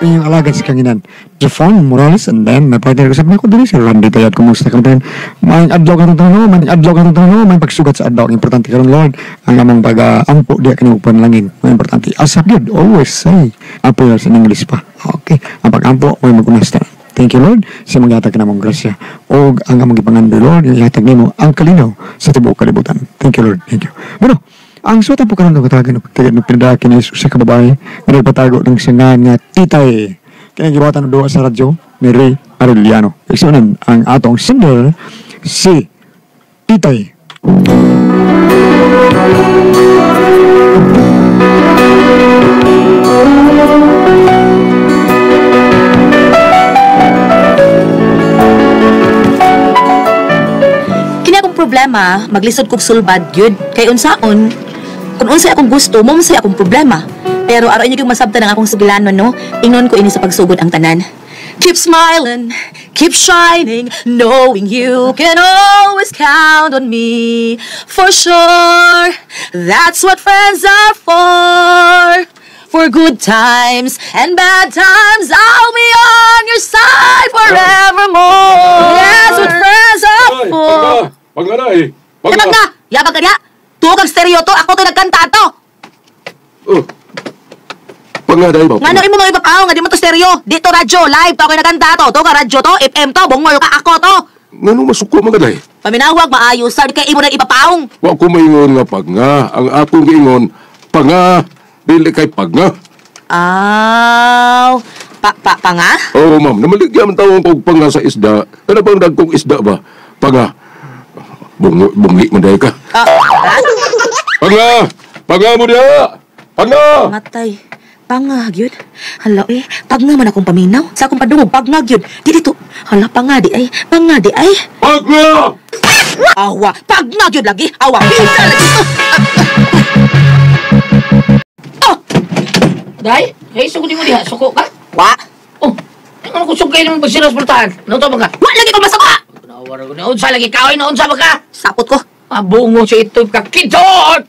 Inyong alagad sa kanginan, Jafon Morales, and then my partner ko sa mga ko diri si Randy Tayad. Kumusta ka man? Maayong adlaw ka tanong, maayong adlaw ka tanong, maayong pagsugat sa adlaw. Ang importante karon, Lord, ang among pag-ampo diya kanimo panalangin. Ang importante. Asap yun, always say a prayers in English pa. Okay, ang pag-ampo mo magunasta. Thank you, Lord, sa mga hatag namong grasya. O ang among gipangandoy, Lord, yung ihatag nimo ang kalinaw sa tibuok kalibutan. Thank you, Lord. Thank you. Bueno, ang suwatan po karon ng katagan ng pinadaki ni sa kababae nga nagpatago ng singan nga Titay. Kaya gibatan ng duwa sa radyo ni Ray Arellano. Isunan ang atong sender si Titay. Kini akong problema, maglisod kog sulbad gyud. Kay unsaon, kung unsay akong gusto, mo unsay akong problema. Pero aron inyo gyud masabtan ang akong sugilanon, no? Ingnon ko ini sa pagsugod ang tanan. Keep smiling, keep shining, knowing you can always count on me. For sure, that's what friends are for. For good times and bad times, I'll be on your side forevermore. That's what friends are for. Paglanay! Yabag na! Yabag ka niya! Tuwag ang stereo to! Ako to nagkanta to! Oh. Pangaday ba? Nga imo mga ipapaw nga di mo to stereo! Dito radyo! Live to ako nagkanta to! To ka radyo to! FM to! Bungol ka ako to! Ngano masuko mga day? Paminawag maayos sa kay imo nang ipapaong! Wa ko maingon nga pag nga. Ang akong giingon, panga! Dili kay pag nga. Aw! Panga? Oo, ma'am. Namaligya man tawang kog panga sa isda. Kana bang dagkong isda ba? Panga. Bungi man dahil ka. Panga! Panga mo diha! Panga! Matay. Panga, gyud. Hala, eh. Pagna man akong paminaw. Sa akong padungog, pagna, gyud. Di dito. Hala, panga di ay. Panga di ay. Pagna! Awa. Pagna, gyud lagi. Awa. Bisa lagi to. Oh! Day, hey, sugod mo diha. Suko ka? Wa. Oh, ano kung sugay naman pag sinas pultahan? Ano to ba ka? Wa lagi ko masaka! Unsa lagi kaoy na unsa ba ka? Sapot ko. Mabungo siya ito ka kidot.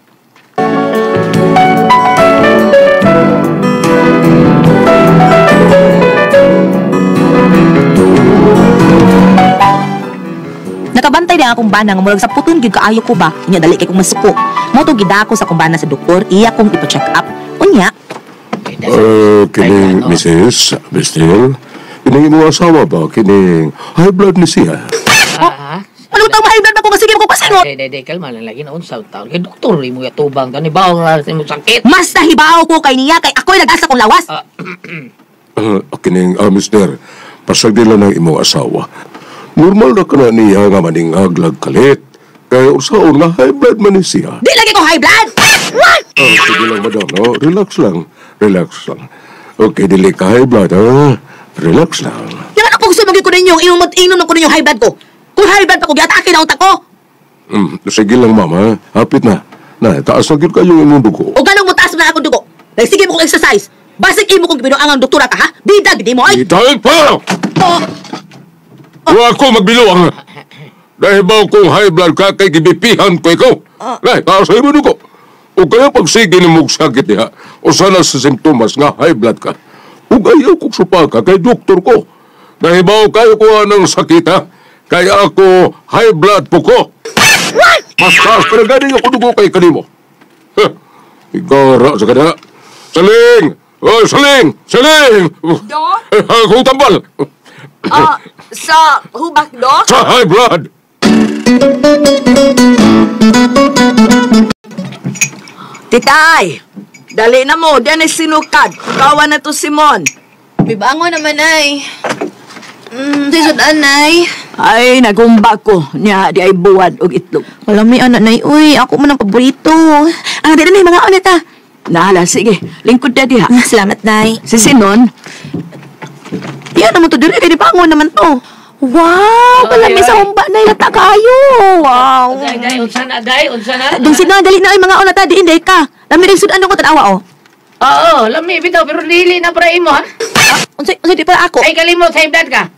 Nakabantay na akong bana nga murag sa puton gyud kaayo ko ba. Nya dali kay kong masuko. Mo to gidako sa akong bana sa doktor, iya kong ipa-check up. Unya. Kining Mrs. Bestil, kining imong asawa ba kining high blood ni siya? Ano tang high blood ako kasi ko pasingot. Day, kalma lang lagi na unsa taon. Kay doktor imo yatubang tani bawo nga sa imong sakit. Mas nahibaw ko kay niya kay ako'y nag-asa kong lawas. Kining mister, pasagdi lang ng imong asawa. Normal na kana niya nga maningaglag kalit. Kay unsaon nga high blood man ni siya. Di lagi ko high blood. What? Sige lang madam, no? Relax lang. Relax lang. Okay, dili ka high blood, ha? Relax lang. Yan ang pagsunog ko ninyo, inom ko ninyo high blood ko. Kung high blood pa ko, giatake na unta ko. Sige lang, ma'am, ha? Hapit na. Na, taas na gyud kayo imong dugo. O ganong mo taas na akong dugo. Nagsige mo kong exercise. Basig imo kong gibinuang ang doktora ka, ha? Bida, gidi mo, ay! Itahin pa! Oh. Wa ako magbiluang. Dahil ba kung high blood ka, kay gibipihan ko ikaw. Nay, taas na imong dugo. O kaya pagsige ni mong sakit niya, o sana sa simptomas nga high blood ka. O ayaw kong supaka kay doktor ko. Nahibaw kayo ko ng sakit, ha? Kaya ako high blood po ko. Mas taas pa na galing ako dugo kay kanimo. Huh. Igara sa kada. Saling! Oy, saling! Saling! Dok? Akong tambal! Sa hubak, Dok? Sa high blood! Titay! Dali na mo, diyan ay sinukad. Kawa na to, Simon. Bibango naman, ay. Sisudan, ay. Ay, nagumba ko. Niya, di ay buwad og itlog. Wala may anak, nay. Uy, ako man ang paborito. Ah, di na, nay, mga ulit, ah. Nahala, sige. Lingkod na diha. Salamat, nay. Si Sinon? Diyan naman to, diri. Kaya di bango naman to. Wow! Kalami sa humba, nay. Lata kayo. Wow. Day, unsa na, day? Unsa na? Dong Sinon, dali na ay mga una ta. Diin, day ka. Lami rin sudan ko, tanawa, oh. Oo, lami, bitaw. Pero dili na para imo, ha? Unsay di para ako? Ay, kalimot, high blood ka.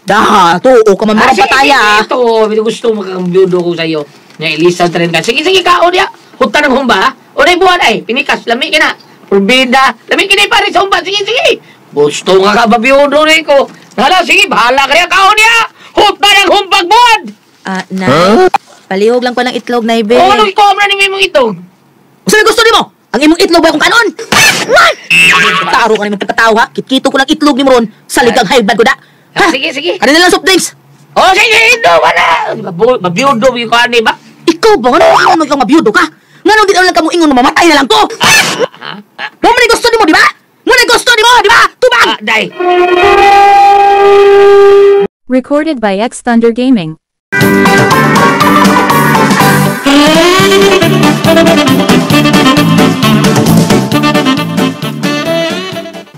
Daha, tuo ka man, marang pataya. Ito, gusto magkambyudo ko sa'yo. Nga, Elisa, tren ka. Sige, sige, kaon niya. Huta ng humba, ha? Unay buwan, ay. Pinikas, lami ka na. Purbida. Lami ka na, pare sa humba. Sige, sige. Gusto nga ka mabiyudo ni ko. Hala, sige, bahala kaya kaon niya. Huta ng humpag buwan. Ah, nay. Palihog lang ko ng itlog, nay, be. Oh, anong ikaw na ni imong itlog? Usa gusto nimo? Ang imong itlog ba akong kanon? What? Taro ka nimong pagkatao, ha? Kitkito ko lang itlog nimo ron sa ligang high blood ko da. Ha? Sige, sige. Ano na lang soft drinks? Oh, sige, indo, wala. Mabiyudo yung kaani ba? Ikaw ba? Ano ikaw mabiyudo ka? Ngano di na lang ka mo ingon mamatay na lang ko? Mo man gusto nimo, di ba? Mo man gusto nimo, di ba? Tubag! Day. Recorded by X Thunder Gaming.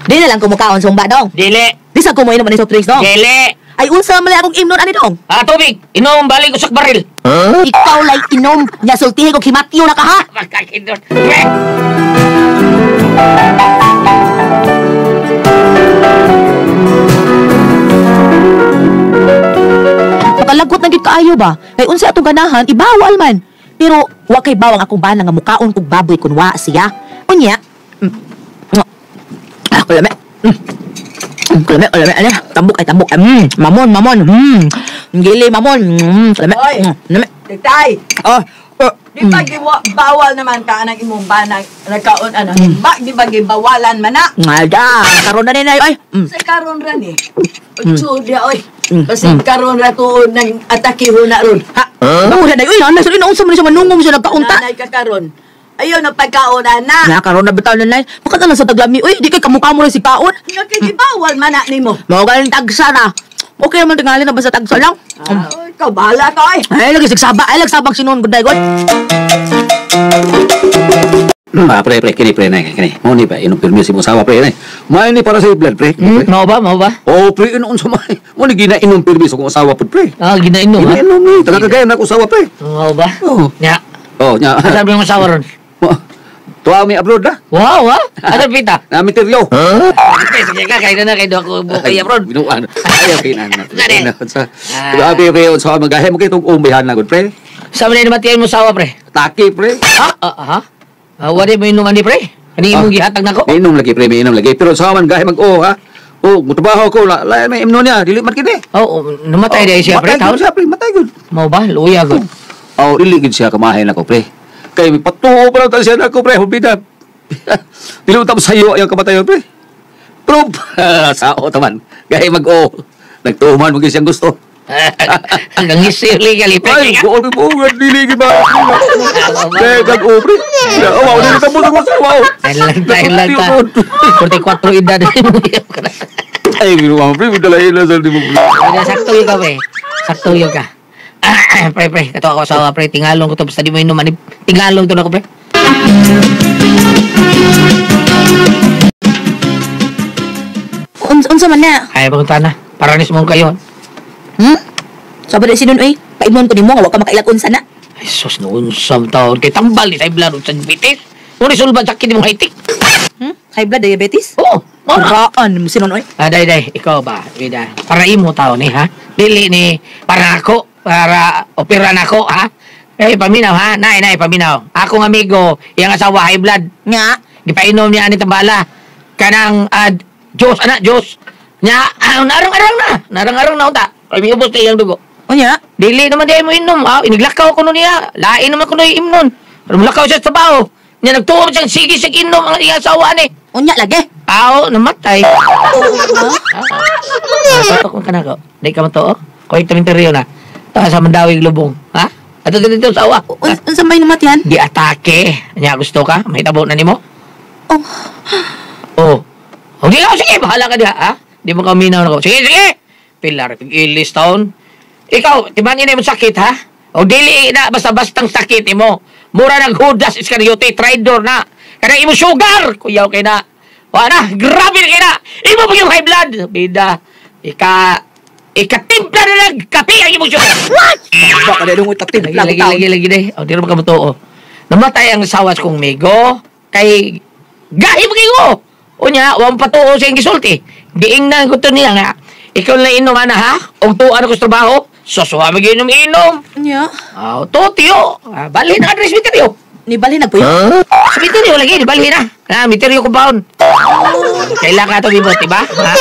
Di na lang kumukaon sumba dong. Dili. Di sa kumoy naman ni soft drinks dong. Dili. Ay unsa man akong imnon ani dong? Ah, tubig. Inom balik usak baril. Huh? Ikaw lay inom nya sultihi kog himatyo na ka ha. Magkakindot. Makalagot na gid kaayo ba? Kay unsa atong ganahan ibawal man. Pero wa kay bawang akong bana nga mukaon kog baboy kun wa siya. Unya. Ah, kulame. Kulame, kulame ano? Tambok ay tambok. Mamon, mamon. Gili mamon. Kulame. Oy. Kulame. Titay! Oh, Di ba bawal naman ka anang imong bana nagkaon anang ba di ba gibawalan man na? Nga karon na ni nay ay. Sa karon ra ni. Utso dia oy. Kasi karon ra tuod nang atake ho na ron. Ha. Huh? Na uy, nanay sa unsa man siya manungom siya nagkaunta. Nanay ka karon. Ayaw na pagkaon ana. Na karon na bitaw nanay. Baka na lang sa taglami uy, di kay kamukha mo rin si kaon. Nga kay gibawal man na nimo. Mao galing tagsa na. Okay naman tingali na basta tagsa lang. Ah, ikaw bahala ka oy. Ay lagi sigsaba, ay lagsabang sinon gud god. Pre, pre, kini pre na kini. Mo ni ba inom pirmi si asawa pre na. May ni para sa blood pre. Mao ba, mao ba? Oh, pre inom sa may. Mo ni ginainom pirmi sa kong asawa pud pre. Ah, ginainom ha. Ginainom ni, talaga gaya na akong asawa pre. Mao ba? Oh. Nya. Oh, nya. Asa mo yung asawa ron? Tuwa mi abroad na. Wow, ha? Asa pita? Nami tiryo. Huh? Sige ka, kay na kay do ako bukay abroad. Binuan. Ayaw kinan. Sa. Grabe pre, unsa magahe mo kay tong umbihan na gud pre. Sa man ni matiyan mo sawa pre. Taki pre. Ha? Ha? Wala mo inom ani pre? Ani imong gihatag nako? Miinom lagi pre, miinom lagi. Pero sa man gahe mag-o ha. Oh, mutrabaho ko la, la may imno niya, dili man kini. Oh, namatay dai siya pre. Matay gud siya pre, matay gud. Mao ba? Luya gud. Oh, dili gud siya kamahay nako pre. Kay patuo pa lang siya nako pre, hubida. Dili ta sayo ang kamatayon pre. Pero sao taman. Gahe mag-o. Nagtuman mo siyang gusto. Ang ngisi legally pre. Ay, buo ko dili gid ba. Kay kag o pre. Oh, wow, dili ta mo sa wow. Ay lang ta. 44 edad. Ay, ginawa mo pre, dalahin na sa di mo. Sakto yun ka pre. Sakto yun ka. Pre, pre, kato ako asawa pre, tingalong ko to basta di mo inom ani. Tingalong to na ko pre. Unsa man na? Ay, pamunta na. Para nis mo kayo. Sabi na si Nun, oy, paimon ko nimo nga wa ka makailag unsa na. Ay, sus, noon sa taon kay tambal ni sa blood sa diabetes. Mo ni sulbad sakit imong high. High blood diabetes? Oo. Raan mo si Nun, oy. Ah, day, day, ikaw ba? Bida. Para imo taon ni ha. Dili ni para ako, para opera nako ha. Eh, paminaw ha. Nay, nay, paminaw. Akong amigo, iyang asawa high blood. Nga, gipainom niya ani tambala. Kanang Diyos ana, Diyos. Nya, narang-arang na. Narang-arang na unta. Kay miubos na iyang dugo. Unya? Dili naman di mo inom. Ah, iniglakaw ko nun niya. Lain naman ko nun imnon. Pero mulakaw siya sa trabaho. Nya nagtuo siyang sige siya inom ang iyang asawa ni. Unya lagi. Aw, namatay. Patok ka na ko. Di ka matuo. Kuhay taminteryo na. Taka sa mandawig lubong. Ha? Ato dito sa awa. Unsa may namatyan? Di atake. Nya gusto ka? May tabo na nimo? Oh. Oh. Oh, di ka. Sige, bahala ka diha, ha? Di mo kaminaw na ko. Sige, sige. Pilar, ilis taon. Ikaw, timan ina mo sakit, ha? O dili na, basta-bastang sakit imo. Mura ng Judas Iscariote, traidor na. Kana imo sugar! Kuyaw kay na. Wala na, grabe na kay na. Imo pa yung high blood. Bida, ikatimpla na lang kape ang imo sugar. What? Baka na dungoy tatimpla. Lagi, lagi, lagi, lagi. O, di na makamutuo. Namatay ang sawas kong migo kay gahi mo kayo. Unya, wang patuo sa iyang gisulti. Giingnan ko to niya nga. Ikaw na inom, ana, ha? Og tuan ako sa trabaho. Susuha mo inom-inom. Unya? Ah, to, tiyo. Ah, balhin na address, misteryo. Ni balhin na po yun? Sa misteryo lagi, ni balhin na. Ah, misteryo compound. Kaila ka to bibot, diba? Ha?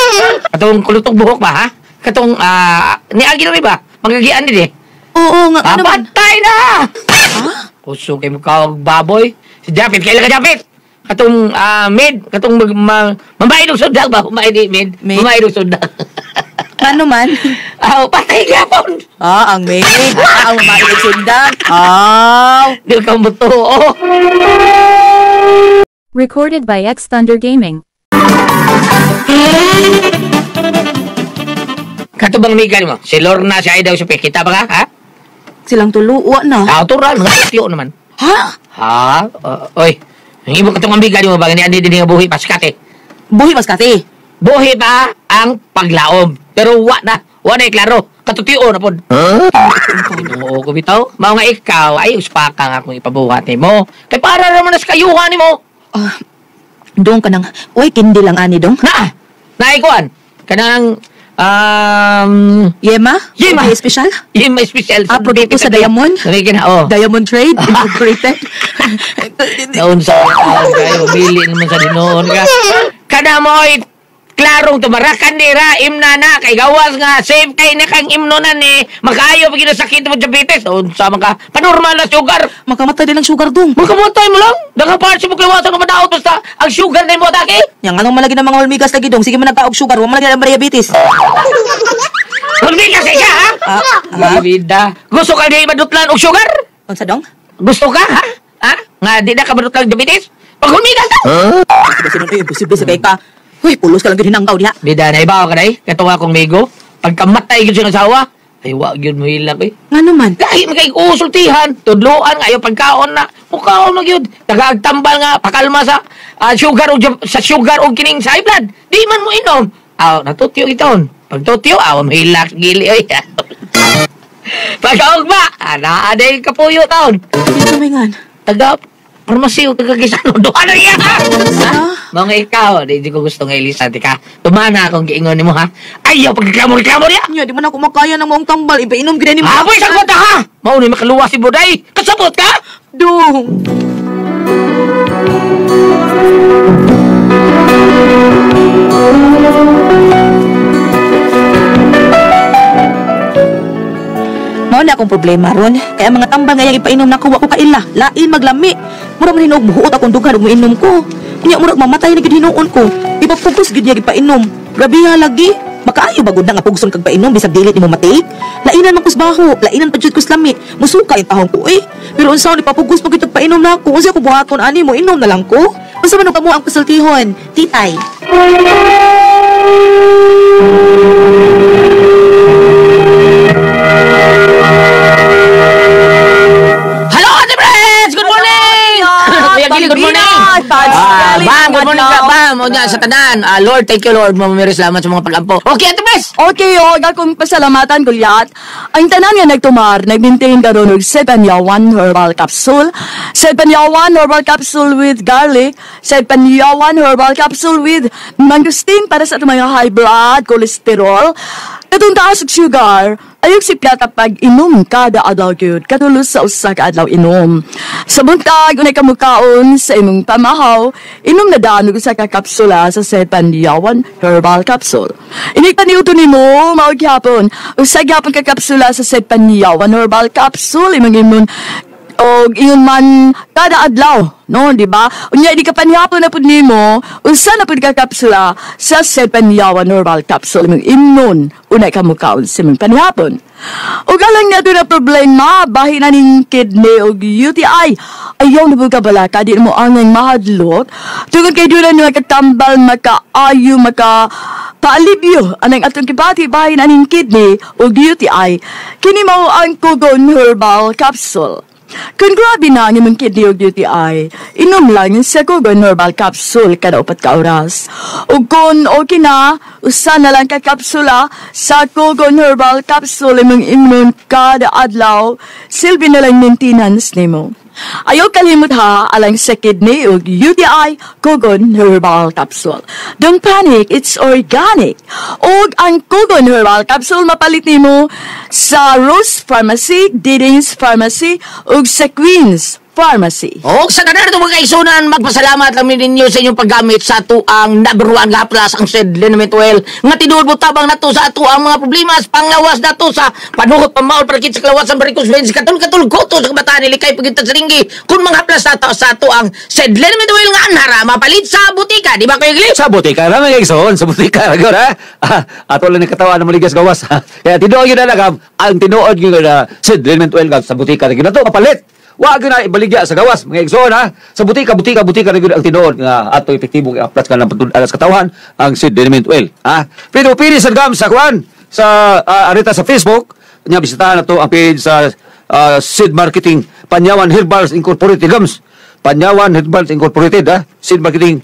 Katong kulutong buhok ba, ha? Katong, niagi na ba? Magagian din eh. Oo nga, ano man? Patay na! Kusog kay mukha og baboy. Si Japit, kaila ka Japit? Katong mid, katong mambahin og sundang ba? Mambahin di mid. Mid? Mambahin og sundang. Ano man? Aw, patay gyapon. Ah, ang maid. Ah, ang mamae sundang. Aw. Di ka mutuo. Recorded by X Thunder Gaming. Kato bang migan mo? Si Lorna, si Aida, si Kita ba ka? Ha? Silang tulo, wa na. Ah, tural, mga tiyo naman. Ha? Ha? Oy, ang ibang katong amiga mo ba? Ni Andi din nga buhi paskat eh. Buhi mas kati. Buhi pa ang paglaom. Pero wa na. Wa na klaro. Katutio na pod. Ginoo ko bitaw. Mao nga ikaw ay uspaka nga akong ipabuhat nimo. Kay para naman na sa kayuhan nimo. Ah, dong ka nang, uy, kindi lang ani dong. Na! Naikuan. Kanang Yema? Yema. Okay, special? Yema special. Ah, produkto sa Diamond? Sabi ka na, oh. Diamond Trade Incorporated. Naon sa kayo, bili naman sa dinoon ka. Kada mo ay klarong tumarakan nira, imna na, kay gawas nga, safe kay na kang imno na ni, makaayo pag ginasakit mo diabetes, unsa man ka, panormal na sugar. Makamatay din ang sugar dong. Makamatay mo lang, nakaparsi mo kliwasan ka madaot, basta ang sugar na mo atake. Yang anong malagi ng mga hulmigas lagi dong. Sige mo nagkaog sugar, wa man lagi ang diabetes. Hulmigas siya, ha? Ah, ah. Bida. Gusto ka di madutlan og sugar? Unsa dong? Gusto ka, ha? Ha? Nga di na ka madutlan og diabetes? Pag hulmigas ka! Imposible, imposible sa kay ka. Uy, pulos ka lang gyud hinanggaw diha. Bida, naibaw ka day, katuwa kong migo. Pagkamatay gyud siyang asawa, ay wa gyud mo hilak eh. Ngano man? Lahi man kay usultihan, tudloan nga ayaw pagkaon na, mukaon man gyud. Tagaagtambal nga pakalma sa sugar og sa sugar og kining sa high blood. Di man mo inom. Aw, natutyo itaon. Pagtutyo, aw mahilak gili oy. Pagkaugma, ana aday kapuyo taon. Ito may ngan. Taga farmasi o taga Gisano. Duha na iya ha. Mga ikaw, di ko gusto nga ilisan ka. Tumana akong giingon nimo ha. Ayaw pagreklamo-reklamo niya. Nya, di man ako makaya ng maong tambal. Ipainom gyud ni mo. Aboy sa kota ha. Mao ni makaluwas si Buday. Kasabot ka? Dong. Mao na akong problema ron. Kaya mga tambal nga iyang ipainom nako, wa ko kaila. Lain maglami. Mura man hinuog muhuot akong dughan ug moinom ko. Unya murag mamatay na gyud hinuon ko. Ipapugos gyud niya gipainom. Grabe ha lagi. Makaayo ba gud na nga pugson kag painom bisag dili nimo matake? Lainan man kus baho, lainan pa jud kus lami. Musuka yung tahong ko eh. Pero unsaon ipapugos pa gyud og painom nako? Unsa ko buhaton ani mo inom na lang ko? Unsa man kamo ang kasultihon? Titay. Hello, Ate Friends! Good morning! Kuya Gili, good morning! Bam, good morning ka, Bam! O nga, sa tanan. Lord, thank you, Lord. Mamamiri, salamat sa mga pag-ampo. Okay, Ate Friends! Okay, og akong pasalamatan Gulyat. Ang tanan nga nagtumar, nagmaintain karon og 7-1 herbal capsule, 7-1 herbal capsule with garlic, 7-1 herbal capsule with mangosteen para sa atong mga high blood, cholesterol, katong taas og sugar. Ayog si plata pag inom kada adlaw gyud, katulos sa usa ka adlaw inom. Sa buntag unay ka mukaon sa imong pamahaw, inom na daan og usa ka kapsula sa 7-1 herbal capsule. Inig paniuto nimo mao gyapon, usa gyapon ka kapsula sa 7-1 herbal capsule imong imon og ingon man kada adlaw, no, di ba? Unya di ka panihapon na pud nimo, usa na pud ka kapsula sa 7-1 herbal capsule imong imnon unay ka mukaon sa imong panihapon. Ug alang nato na problema, bahin na ning kidney og UTI. Ayaw na pud ka balaka, di mo angay mahadlok. Tungod kay doon na makatambal, makaayo, maka paalibyo anang atong kibati bahin aning kidney og UTI. Kini mao ang Kugon Herbal Capsule. Kung grabe na ang imong kidney og UTI, inom lang sa Kugon Herbal Capsule kada 4 ka oras. Ug kung okay na, usa na lang ka kapsula sa Kugon Herbal Capsule imong imnon kada adlaw, silbi na lang maintenance nimo. Ayaw kalimot ha, alang sa kidney ug UTI, Kugon Herbal Capsule. Don't panic, it's organic. Ug ang Kugon Herbal Capsule mapalit nimo sa Rose Pharmacy, Didings Pharmacy, ug sa Queens Pharmacy. O sa tanan ito mga kaigsunan, magpasalamat kami ninyo sa inyong paggamit sa atuang number 1 nga plus ang Seed Liniment Oil nga tinuod mo tabang nato sa atuang mga problema sa panglawas nato sa panuhot pamaol para sa kalawasan varicose veins katul-katul goto sa kabataan ilikay pagita sa ringgi kung mga plus nato sa atuang Seed Liniment Oil nga anhara mapalit sa butika, di ba Kuya Gli? Sa butika ra mga igsoon, sa butika ra gyud ha. Ato lang ni katawan na maligas gawas. Kaya tinuod gyud na lang ang tinuod gyud na Seed Liniment Oil nga sa butika ra gyud nato mapalit. Wa gyud na ibaligya sa gawas mga igsoon ha. Sa butika, butika, butika ra gyud ang tinuod nga ato epektibo nga aplas ka ng alas katawhan ang Seed Liniment Oil ha. Pero pili sa gam sa kwan sa arita sa Facebook nya bisitahan nato ang page sa Seed Marketing Panyawan Herbals Incorporated gams. Panyawan Herbals Incorporated ha. Seed Marketing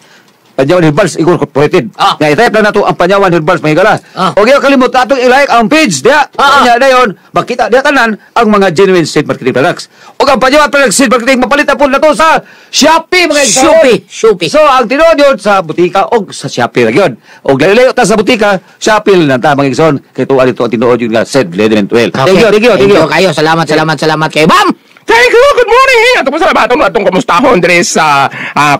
Panyawan Herbals Incorporated. Nga i-type lang nato ang Panyawan Herbals mga higala. O gyud kalimot atong i-like ang page diha. Nya dayon makita diha tanan ang mga genuine seed marketing products. O ang Panyawan products seed marketing mapalit na po nato sa Shopee mga igsoon. Shopee, Shopee. So ang tinuod yun sa butika og sa Shopee ra gyud. Og layo-layo ta sa butika, Shopee lang ta mga igsoon. Kay tuwa dito ang tinuod yun nga Seed Liniment Oil. Thank you, thank you, thank you. Kayo. Salamat, salamat, salamat kayo. Bam! Thank you. Good morning. Ato po sa labatong atong kamustahon dire sa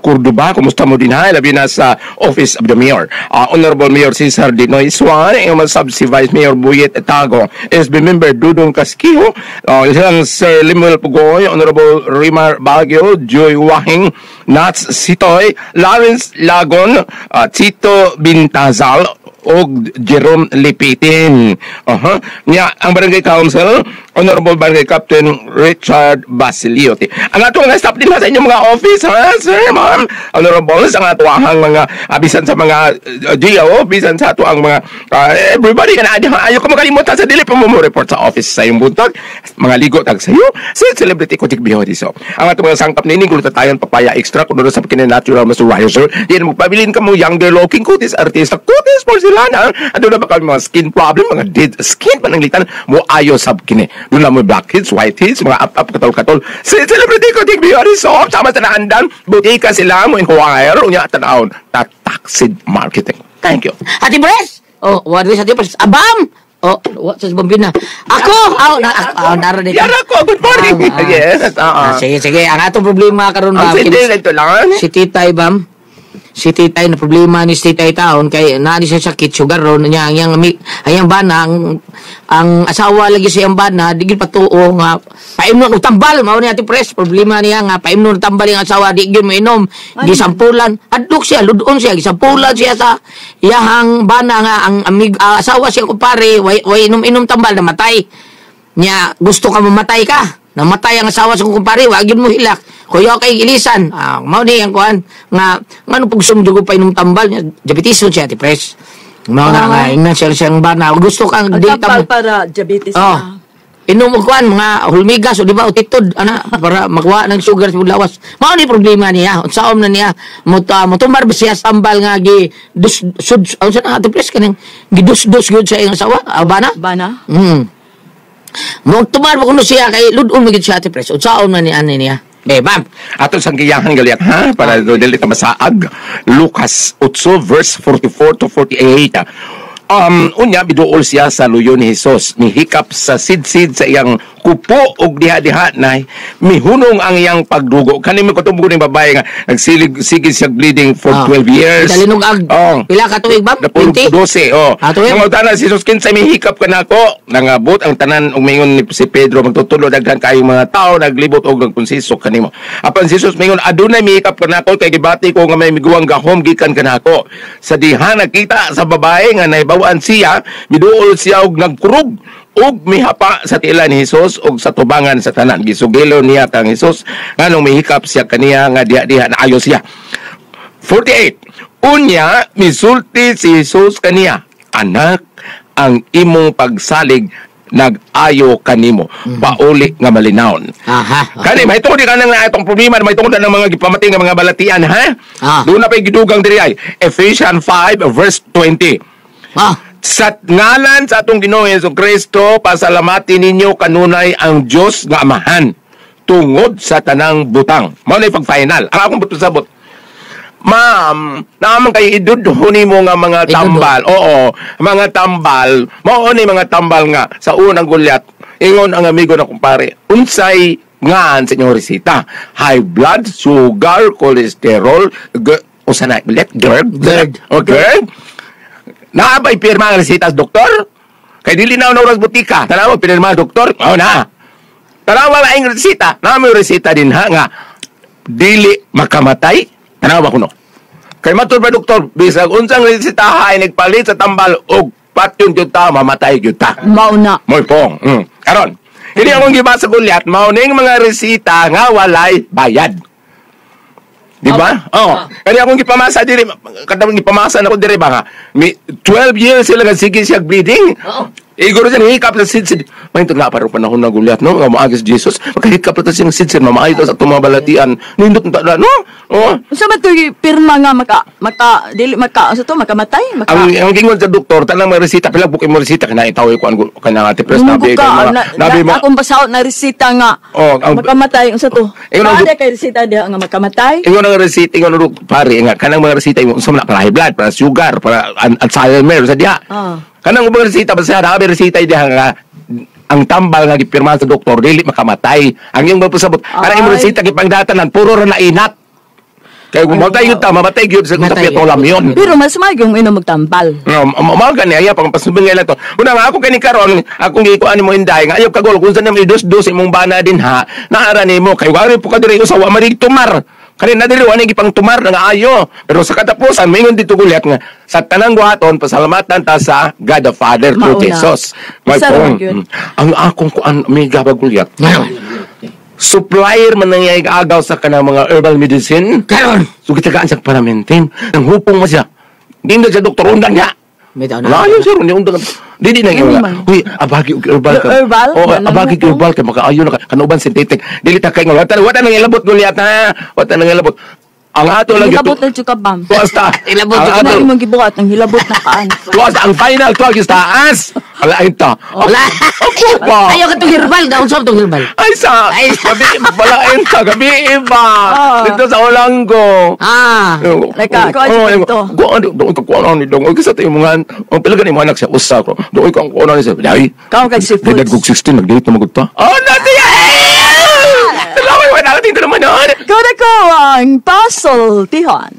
Cordoba. Kumusta mo din ha? Labi na sa Office of the Mayor. Honorable Mayor Cesar Dinoy Swan, ang masab si Vice Mayor Buyet Tago, SB Member Dudong Kaskiho, silang Sir Limuel Pugoy, Honorable Rimar Baguio, Joy Wahing, Nats Sitoy, Lawrence Lagon, Tito Bintazal, og Jerome Lipitin. Nya ang Barangay Council, Honorable Barangay Captain Richard Basilio. Ang atong nga staff din ha sa inyong mga office, ha, sir, ma'am. Honorable sa nga atuahang mga bisan sa mga GO, bisan sa ato ang mga everybody kana adi ayo ko makalimutan sa dili pa mo report sa office sa iyong buntag. Mga ligo tag sayo sa celebrity ko tikbiho diso. Ang atong mga sangkap niini glutathione papaya extra kuno sa kini natural moisturizer. Di mo pabilin ka mo younger looking kutis artista kutis porcelana. Aduna ba kami mga skin problem, mga dead skin pananglitan mo ayo sab kini. Doon na mo blackheads, whiteheads, mga up-up katol-katol. Si celebrity ko tikbiho diso. Sama sa naandan, butika sila mo inquire unya tanawon tataksid marketing. Thank you. Ate Bres! Oh, what is Ate Bres? Abam! Oh, what sa bombina? Ako! Aw, na, aw, naro dito. Yara ko, good morning. Yes. Sige, sige. Ang atong problema karon Ang bam. sindi ito lang. Si Titay bam. Si Titay na problema ni si Titay taon kay naa ni siya sakit sugar ron niya ang iyang bana ang asawa lagi sa iyang bana di gyud patuo nga paimnon og tambal mao ni Ate Pres problema niya nga paimnon og tambal ang asawa di gyud moinom gisampulan adlok siya ludon siya gisampulan siya sa iyahang bana nga ang asawa siya kumpare way inom-inom tambal namatay niya gusto ka mamatay ka. Namatay ang asawa sa kumpare, wag yun mo hilak. Kuya kay ilisan. Mao ni ang kuan nga ngano pug sumdug pa inom tambal niya, diabetes siya Ate Pres. Mao na nga ingnan siya siyang bana. Gusto kang Ang di tambal para diabetes na. Inom og kuan mga hulmigas o di ba o titod ana para makuha ng sugar sa lawas. Mao ni problema niya. Unsaon na niya motumbar ba siya sa tambal nga gi dus sud unsa na Ate Pres kaning gidus-dus gyud sa iyang asawa? Bana? Bana? Mo tumar mo kuno siya kay ludon mo gid siya Ate Pres. Unsaon man ni ani niya? Eh, bam. Ato sang giyahan galiat ha para dili ta masaag. Lucas 8 verse 44 to 48. Unya biduol siya sa luyo ni Hesus, mihikap sa sidsid sa iyang kupo og diha-diha na mihunong ang iyang pagdugo. Kani mo katubo ning babae nga nagsilig sige siya bleeding for 12 years. Dalinog ag pila ka tuig bam? 20? 12, oh. Tuig? Nangutana si Jesus kinsay mihikap kanako, nangabot ang tanan ug mingon ni si Pedro magtutulo daghan kayong mga tao naglibot og nagkonsiso kanimo. Apan si Jesus mingon adunay mihikap kanako kay gibati ko nga may miguang gahom gikan kanako. Sa diha nakita sa babae nga nahibaw-an siya, miduol siya og nagkurog ug mihapa sa tila ni Jesus ug sa tubangan sa tanan. Gisugilo niya kang Jesus nganong mihikap siya kaniya nga diha-diha naayo siya. 48. Unya misulti si Jesus kaniya, anak, ang imong pagsalig nag-ayo kanimo, pauli nga malinawon. Aha. Kani may tungod ka nang itong problema, may tungod na ng mga gipamating nga mga balatian, ha? Doon na pa'y gidugang diri ay Ephesians 5 verse 20. Sa ngalan sa atong Ginoong Hesukristo, pasalamati ninyo kanunay ang Dios nga Amahan tungod sa tanang butang. Mao na pag-final. Ang akong buto sabot. Ma'am, naaman kay idudhuni mo nga mga tambal. Oo, mga tambal. Mao ni mga tambal nga sa unang gulyat. Ingon ang amigo na kumpare, unsay Ngan sa inyong resita. High blood, sugar, cholesterol, usa na, ulit? GERD? GERD. O, GERD? Naabay pirma ang resita sa doktor? Kay dili na oras butika. Tanaw mo, pinirma doktor? Oo na. Tanaw ba ang resita? Naa mo resita din ha nga dili makamatay? Tanaw ba kuno? Kay matud pa doktor, bisag unsang resita ha ay nagpalit sa tambal og patyon gyud ta, mamatay gyud ta. Mauna. Moy pong. Karon, kini akong gibasa gulyat, mao ning mga resita nga walay bayad. Di ba? Oo. Kani akong gipamasa diri, kadang gipamasa nako diri ba nga. Mi 12 years sila nga sige siya bleeding. Oo. Igoro siya hikap sa sidsid. May nga parang panahon na gulyat no nga moagi si Jesus. Makahikap ta siyang sidsid mamaayo ta sa atong mga balatian. Nindot ta na no. Oo. Unsa man to'y pirma nga maka maka dili maka unsa to makamatay maka Ang gingon sa doktor tanang mga resita pila bukay mo resita kana itaw ko ang kana ate press nabi Nunggo kay ka, mga nabi na, mo akong basaot na resita nga Oh, makamatay unsa to? Ingon ang Naa kay resita diha nga makamatay? Ingon ang resita, ingon ang pare nga kanang mga resita ingon unsa man na, para high blood, para sugar, para Alzheimer sa diha. Ah. Kanang ubang resita basta na resita diha nga ang tambal nga gipirma sa doktor dili makamatay. Ang iyong mapasabot, kanang imong Ay. resita gipangdatanan puro ra na inat. Kay kung mamatay gyud ta, mamatay gyud sa Matay tapia gyud. tolam yun. Pero mas maayo yung inom magtambal. No, mao gani ay pang pasubing lang to. Una nga ako kani karon, akong gikuan nimo inday nga ayaw kagol kung saan nimo idus-dus imong bana din ha. Naara nimo kay wari po ka diri usa wa marig tumar. Kani na diri wa gipang tumar na nga ayo. Pero sa katapusan maingon dito gulyat nga sa tanang buhaton pasalamatan ta sa God the Father through Mauna. Jesus. May Isa pong. ra gyud. Ang akong kuan amiga ba gulyat. Supplier man nang agaw sa kanang mga herbal medicine. Karon. So gitagaan siya para maintain. Nang hupong mo siya. Hindi na siya doktor undang niya. May taon na. Wala yun sir, hindi undang. Di di na Ano yung man? Uy, abagi og herbal ka. Herbal? Oo, Wala abagi og hupong? herbal ka makaayo na ka. Kanuban synthetic. Dili ta kay nga wala wala nang ilabot gulyat ha. Wala nang ilabot. Ang ato lang Hilabot na jud ka bam. Tuwas ta. Ilabot Ang jud ka ato. Ano imong gibuhat ang hilabot na kaan? Tuwas ang final tuwas yung taas. Ala ayun ta. Wala. Ako ba? Ayaw ka itong herbal. Daon sa itong herbal. Ay sa. Ay, Gabi bala ayun ta. Gabi iba. Ah. Dito sa Olango. Ah. Like, kuan siya dito. Kuan doon ka kuan ni dong. Oy kasi tayo mga ang pila gani mga anak siya usa ko. Doon ka ang kuan ni siya. Dai. Kaon kag seafoods. Dagdag 16 nag-date na magud ta. Oh, nati. Salamat wala natin naman. Ko na ko ang pasultihan.